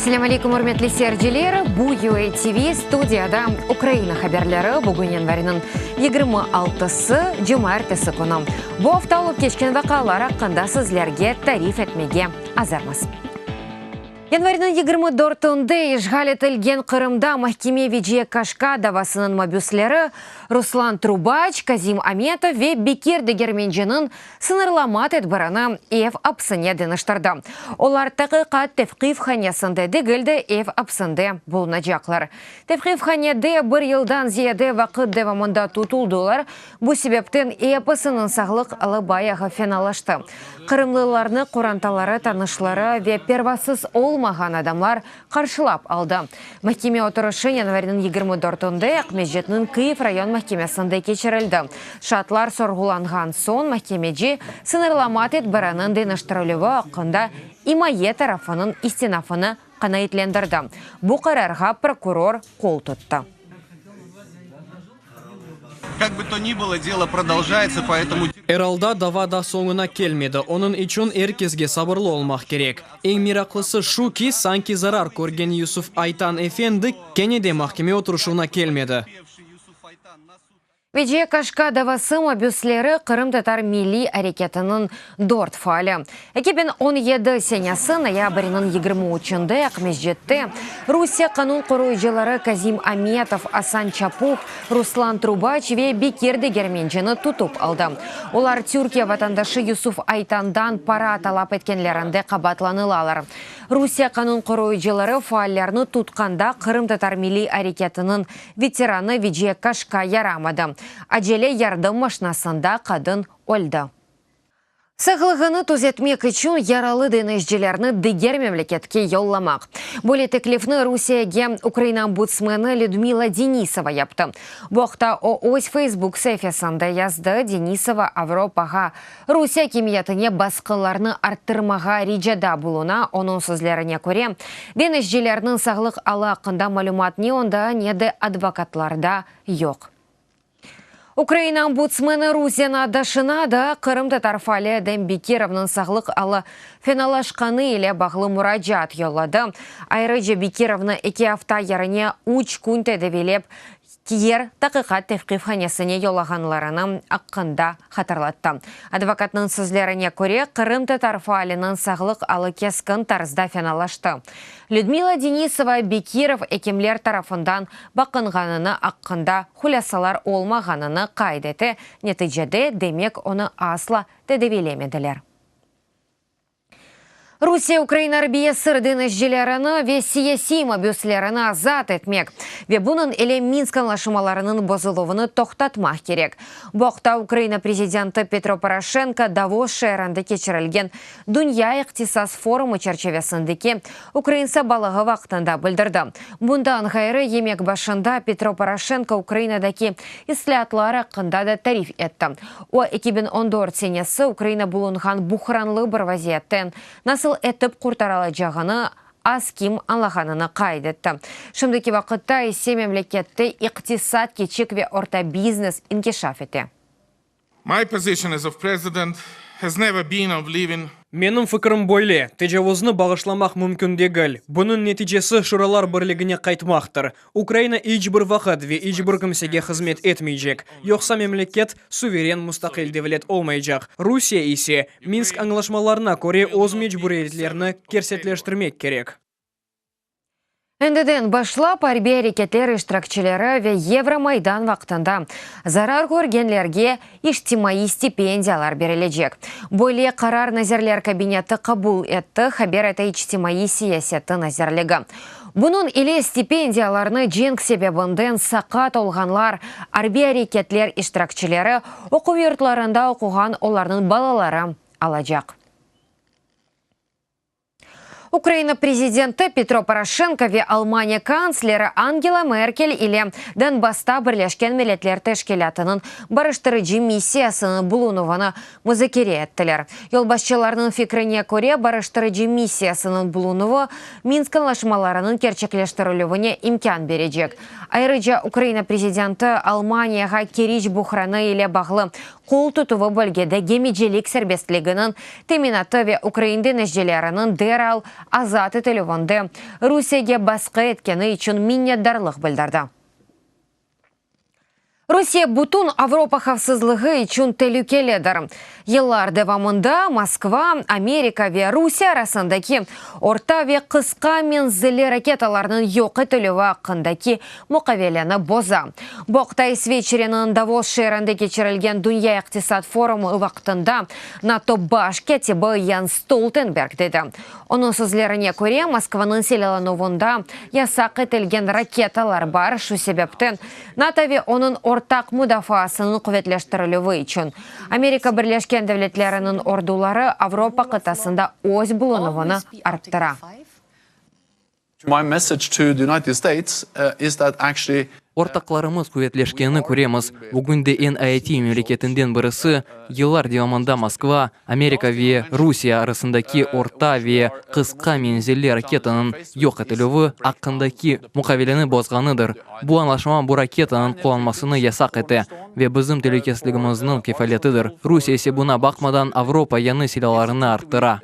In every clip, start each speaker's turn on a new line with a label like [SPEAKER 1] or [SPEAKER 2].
[SPEAKER 1] Esselâm aleykum, ürmetli seyirciler! Bu UA TV studiyada Ukraina haberleri. Bugün yanvarniñ 26-sı, cumaertesi künü. Bu afta olıp keçken vaqialar aqqında sizlerge tarif etmege azırmız. Yanvarniñ 24-ünde işğal etilgen Qırımda mahkeme Veciye Kaşka davasınıñ mabüsleri Ruslan Trubaç, Kazim Ametov ve Bekir Degermenciniñ sıñırlama tedbirini ev apsine deñiştirdi. Olar taqiqat tevqifhanesinde degil de, ev apsinde bulunacaqlar. Tevqifhanede bir yıldan ziyade vaqıt devamında tutuldılar, bu sebepten episiniñ sağlıq alı bayağı fenalaştı. Qırımlılarnı qorantaları, tanışları ve pervasız olmağan adamlar qarşılap aldı. Mahkeme oturışı yanvarniñ 24-ünde Aqmescitniñ Kyiv rayon mahkemesinde keçirildi. Şaatlar sorğulanğan soñ mahkemeci sıñırlama tedbiriniñ deñiştirilüvi aqqında imaye tarafınıñ istinafını qanaatlendirdi. Bu qararğa prokuror qol tuttı.
[SPEAKER 2] Kak bı to ni bylo, delo prodolžayetsya, poetomu.
[SPEAKER 3] Er alda dava da soñuna kelmedi, onıñ içün er kesge sabırlı olmaq kerek. Eñ meraqlısı şu ki, sanki zarar körgen Yusuf Aytan efendi kene de mahkeme oturışuvına kelmedi.
[SPEAKER 1] Veciye Kaşka davası mabüsleri qırımtatar milliy areketiniñ dört faali. 2017 senesi noyabrniñ 23-nde Aqmescitte Rusiye qanun qoruyıcıları Kazim Ametov, Asan Çapuh, Ruslan Trubaç ve Bekir Degermencini tutıp aldı. Olar Türkiye vatandaşı Yusuf Aytandan para talap etkenlerinde qabaatlanılalar. Rusiye qanun qoruyıcıları faallerni tutqanda qırımtatar milliy areketiniñ veteranı Veciye Kaşka yaramadı. Acele yardım maşinasında qadın öldi. Sağlığını tüzetmek içün yaralı deñizcilerni diger memleketke yollamaq. Böyle teklifni Rusiyege Ukraina ombudsmeni Lüdmila Denisova yaptı. Bu aqta o öz Facebook saifesinde yazdı. Denisova Avropağa Rusiye akimiyetine basqılarnı arttırmağa ricada buluna. Onıñ sözlerine köre, deñizcilerniñ sağlıq alı aqqında malümat ne onda, ne de advokatlarda yoq. Ukraina ombudsmeni Rusiyeni adaşına da qırımtatar faali Edem Bekirovnıñ sağlıq alı fenalaşqanı ile bağlı muracaat yolladı. Ayrıca Bekirovnı eki afta yerine üç kün tedaviylep kiyer taqiqat tevqifhanesine yollağanlarını aqqında hatırlattı. Advokatnıñ sözlerine köre, qırımtatar faaliniñ sağlıq alı keskin tarzda fenalaştı. Lüdmila Denisova Bekirov ekimler tarafından baqınğanını aqqında hulâsalar olmağanını qayd ete, neticede, demek, onı asla tedaviylemediler. Rusiye Ukraina arbiy esir deñizcilerini ve siyasiy mabüslerini azat etmek ve bunıñ ile Minsk añlaşmalarınıñ bozuluvını toqtatmaq kerek. Bu aqta Ukraina prezidenti Petro Poroşenko Davos şeerinde keçirilgen Dünya iqtisas forumı çerçivesindeki Ukrain sabalığı vaqtında bildirdi. Bundan ğayrı, yemek başında Petro Poroşenko Ukrainadaki islâatlar aqqında da tarif etti. O, 2014 senesi Ukraina bulunğan buhranlı bir vaziyetten nasıl etip qurtarılacağını az kim añlağanını qayd etti. Şimdiki vaqıtta ise memlekette iqtisat, kiçik ve orta biznes inkişaf ete.
[SPEAKER 4] My position as of president has never been of leaving.
[SPEAKER 3] Menim fikrim böyle, tecavuznı bağışlamaq mümkün degil. Bunıñ neticesi Şuralar Birligine qaytmaqtır. Ukraina iç bir vaqıt ve iç bir kimsege hızmet etmeycek, yoqsa memleket suveren mustaqil devlet olmaycaq. Rusiye ise, Minsk añlaşmalarına köre öz mecburiyetlerini kersetleştirmek kerek.
[SPEAKER 1] Endiden başlap arbiy areketler iştirakçileri ve Yevromaydan vaqtında zarar körgenlerge içtimaiy stipendiyalar berilecek. Böyle qarar Nazirler Kabineti qabul etti, haber ete İçtimaiy siyaseti nazirligi. Bunıñ ile stipendiyalarnı cenk sebebinden saqat olğanlar, arbiy areketler iştirakçileri, oquv yurtlarında oquğan olarnıñ balaları alacaq. Ukraina prezidenti Petro Poroşenko ve Almaniya kantsleri Angela Merkel ile Donbassta Birleşken Milletler Teşkilâtınıñ barıştırıcı missiyasınıñ bulunuvını muzakere ettiler. Yolbaşçılarnıñ fikrine köre, barıştırıcı missiyasınıñ bulunuvı Minsk añlaşmalarınıñ kerçekleştirilüvine imkân berecek. Ayrıca Ukraina prezidenti Almaniyağa Keriç buhranı ile bağlı qol tutuvı bölgede gemicilik serbestliginiñ teminatı ve ukrain deñizcileriniñ deral. azat etilüvinde Rusiyege basqı etkeni içün minnetdarlıq bildirdi. Rusiye bütün Avropa havfsızlığı içün telükelidir. Yıllar devamında Moskva, Amerika ve Rusiye arasındaki orta ve qısqa menzilli raketalarnıñ yoq etilüvi aqqındaki muqaveleni boza. Bu aqta İsveçreniñ Davos şeerinde keçirilgen Dünya iqtisat forumı vaqtında NATO baş kâtibi Jens Stoltenberg dedi. Onıñ sözlerine köre, Moskvanıñ silâlanuvında yasaq etilgen raketalar bar, şu sebepten NATO ve onıñ ortaq mudafaasınıñ quvetleştirilüvi içün Amerika Birleşken Devletleriniñ orduları Avropa qıtasında öz bulunuvını arttıra.
[SPEAKER 5] My message to the United States is that actually.
[SPEAKER 6] Ortaqlarımız quvetleşkenini köremiz. Bugün de eñ ayatiy memleketinden birisi, yıllar devamında Moskva, Amerika ve Rusiye arasındaki orta ve qısqa menzilli raketanıñ yoq etilüvi aqqındaki muqaveleni bozğanıdır. Bu añlaşma bu raketanıñ qullanmasını yasaq ete ve bizim telükesizligimizniñ kefaletidir. Rusiye ise buña baqmadan Avropa yañı silâlarını arttıra.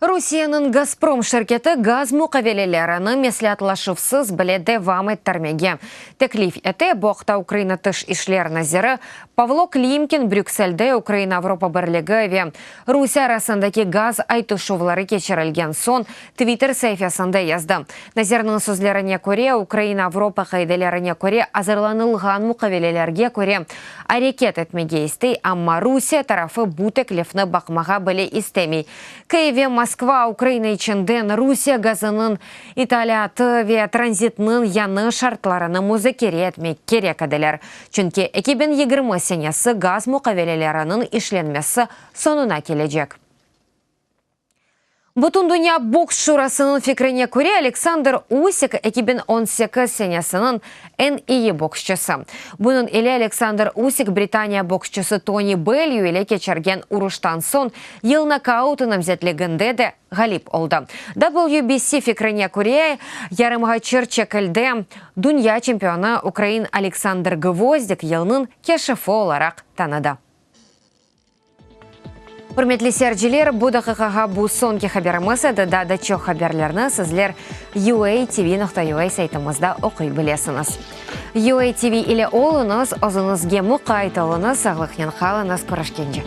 [SPEAKER 1] Rusiyeniñ Gazprom şirketi gaz muqavelelerini mesleatlaşuvsız bile devam ettirmege teklif ete. Bu aqta Ukraina Tış işler naziri Pavlo Klimkin Brükselde Ukraina Avropa Birligi ve Rusiye arasındaki gaz aytışuvları keçirilgen soñ Twitter saifesinde yazdı. Nazirniñ sözlerine köre, Ukraina Avropa qaidelerine köre azırlanılğan muqavelelerge köre areket etmege istey, amma Rusiye tarafı bu teklifni baqmağa bile istemey. Kyiv ve Moskva Ukraina içinden Rusiye gazınıñ italâtı ve tranzitniñ yañı şartlarını muzakere etmek kerek ediler, çünki 2020 senesi gaz muqaveleleriniñ işlenmesi soñuna kelecek. Bütündünya boks şurasınıñ fikrine köre, Aleksandr Usik 2018 senesiniñ eñ iyi boksçısı. Bunıñ ile Aleksandr Usik Britaniya boksçısı Toni Bellyu ile keçirgen uruştan soñ yıl nokautı namzetliginde de ğalip oldı. WBC fikrine köre, yarımğaçır çekilde dünya çempionı ukrain Aleksandr Gvozdik yılnıñ keşifi olaraq tanıdı. Ürmetli seyirciler, bu daqiqağa bu soñki haberimiz edi. Daa da çoq haberlerni sizler UATV.UA saytımızda oquy bilesiñiz. UATV ile oluñız, özüñizge muqayt oluñız, sağlıqnen qalıñız, körüşkence.